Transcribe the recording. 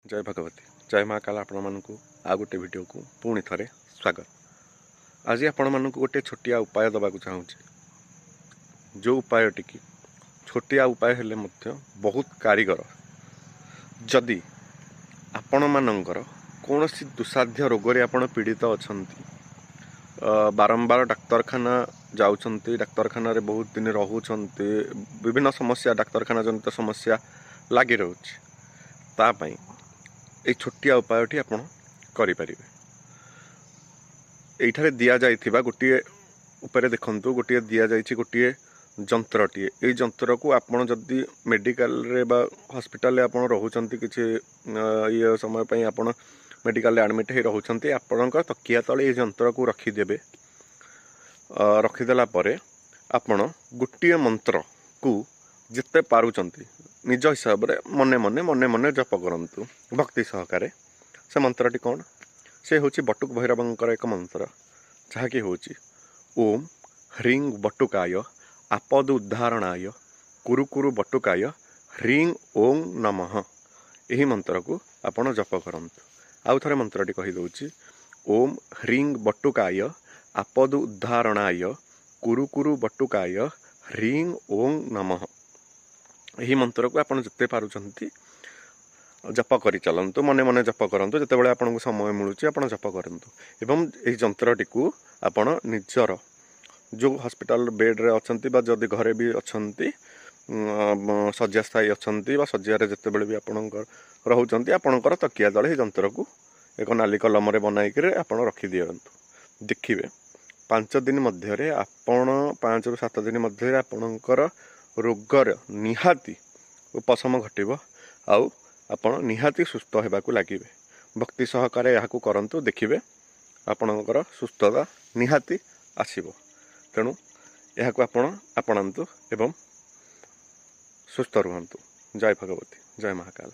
ଜୟ ଭଗବତୀ, ଜୟ ମହାକାଳ। ଆପଣମାନଙ୍କୁ ଆଉ ଗୋଟେ ଭିଡ଼ିଓକୁ ପୁଣି ଥରେ ସ୍ୱାଗତ। ଆଜି ଆପଣମାନଙ୍କୁ ଗୋଟେ ଛୋଟିଆ ଉପାୟ ଦେବାକୁ ଚାହୁଁଛି, ଯେଉଁ ଉପାୟଟିକି ଛୋଟିଆ ଉପାୟ ହେଲେ ମଧ୍ୟ ବହୁତ କାରିଗର। ଯଦି ଆପଣମାନଙ୍କର କୌଣସି ଦୁଃସାଧ୍ୟ ରୋଗରେ ଆପଣ ପୀଡ଼ିତ ଅଛନ୍ତି, ବାରମ୍ବାର ଡାକ୍ତରଖାନା ଯାଉଛନ୍ତି, ଡାକ୍ତରଖାନାରେ ବହୁତ ଦିନ ରହୁଛନ୍ତି, ବିଭିନ୍ନ ସମସ୍ୟା, ଡାକ୍ତରଖାନା ଜନିତ ସମସ୍ୟା ଲାଗି ରହୁଛି, ତା ପାଇଁ ଏଇ ଛୋଟିଆ ଉପାୟଟି ଆପଣ କରିପାରିବେ। ଏଇଠାରେ ଦିଆଯାଇଥିବା ଗୋଟିଏ ଉପରେ ଦେଖନ୍ତୁ, ଗୋଟିଏ ଦିଆଯାଇଛି ଗୋଟିଏ ଯନ୍ତ୍ରଟିଏ। ଏଇ ଯନ୍ତ୍ରକୁ ଆପଣ ଯଦି ମେଡ଼ିକାଲରେ ବା ହସ୍ପିଟାଲରେ ଆପଣ ରହୁଛନ୍ତି, କିଛି ଇଏ ସମୟ ପାଇଁ ଆପଣ ମେଡ଼ିକାଲରେ ଆଡ଼ମିଟ୍ ହେଇ ରହୁଛନ୍ତି, ଆପଣଙ୍କ ତକିଆ ତଳେ ଏଇ ଯନ୍ତ୍ରକୁ ରଖିଦେବେ। ରଖିଦେଲା ପରେ ଆପଣ ଗୋଟିଏ ମନ୍ତ୍ରକୁ ଯେତେ ପାରୁଛନ୍ତି ନିଜ ହିସାବରେ ମନେ ମନେ ମନେ ମନେ ଜପ କରନ୍ତୁ ଭକ୍ତି ସହକାରେ। ସେ ମନ୍ତ୍ରଟି କ'ଣ? ସେ ହେଉଛି ବଟୁକ ଭୈରବଙ୍କର ଏକ ମନ୍ତ୍ର, ଯାହାକି ହେଉଛି ଓମ୍ ହ୍ରିଂ ବଟୁକାୟ ଆପଦ ଉଦ୍ଧାରଣାୟ କୁରୁ କୁରୁ ବଟୁକାୟ ହ୍ରିଂ ଓଂ ନମଃ। ଏହି ମନ୍ତ୍ରକୁ ଆପଣ ଜପ କରନ୍ତୁ। ଆଉ ଥରେ ମନ୍ତ୍ରଟି କହିଦେଉଛି, ଓମ୍ ହ୍ରିଂ ବଟୁକାୟ ଆପଦ ଉଦ୍ଧାରଣାୟ କୁରୁ କୁରୁ ବଟୁକାୟ ହ୍ରିଂ ଓଂ ନମଃ। ଏହି ମନ୍ତ୍ରକୁ ଆପଣ ଯେତେ ପାରୁଛନ୍ତି ଜପ କରି ଚାଲନ୍ତୁ, ମନେ ମନେ ଜପ କରନ୍ତୁ। ଯେତେବେଳେ ଆପଣଙ୍କୁ ସମୟ ମିଳୁଛି ଆପଣ ଜପ କରନ୍ତୁ ଏବଂ ଏହି ଯନ୍ତ୍ରଟିକୁ ଆପଣ ନିଜର ଯେଉଁ ହସ୍ପିଟାଲ ବେଡ଼୍ରେ ଅଛନ୍ତି ବା ଯଦି ଘରେ ବି ଅଛନ୍ତି, ଶଯ୍ୟାସ୍ଥାୟୀ ଅଛନ୍ତି ବା ଶଯ୍ୟାରେ ଯେତେବେଳେ ବି ଆପଣଙ୍କର ରହୁଛନ୍ତି, ଆପଣଙ୍କର ତକିଆ ତଳେ ଏହି ଯନ୍ତ୍ରକୁ ଏକ ନାଲି କଲମରେ ବନାଇକିରି ଆପଣ ରଖିଦିଅନ୍ତୁ। ଦେଖିବେ 5 ଦିନ ମଧ୍ୟରେ ଆପଣ, 5ରୁ 7 ଦିନ ମଧ୍ୟରେ ଆପଣଙ୍କର ରୋଗର ନିହାତି ଉପଶମ ଘଟିବ ଆଉ ଆପଣ ନିହାତି ସୁସ୍ଥ ହେବାକୁ ଲାଗିବେ। ଭକ୍ତି ସହକାରେ ଏହାକୁ କରନ୍ତୁ, ଦେଖିବେ ଆପଣଙ୍କର ସୁସ୍ଥତା ନିହାତି ଆସିବ। ତେଣୁ ଏହାକୁ ଆପଣ ଆପଣାନ୍ତୁ ଏବଂ ସୁସ୍ଥ ରୁହନ୍ତୁ। ଜୟ ଭଗବତୀ, ଜୟ ମହାକାଳ।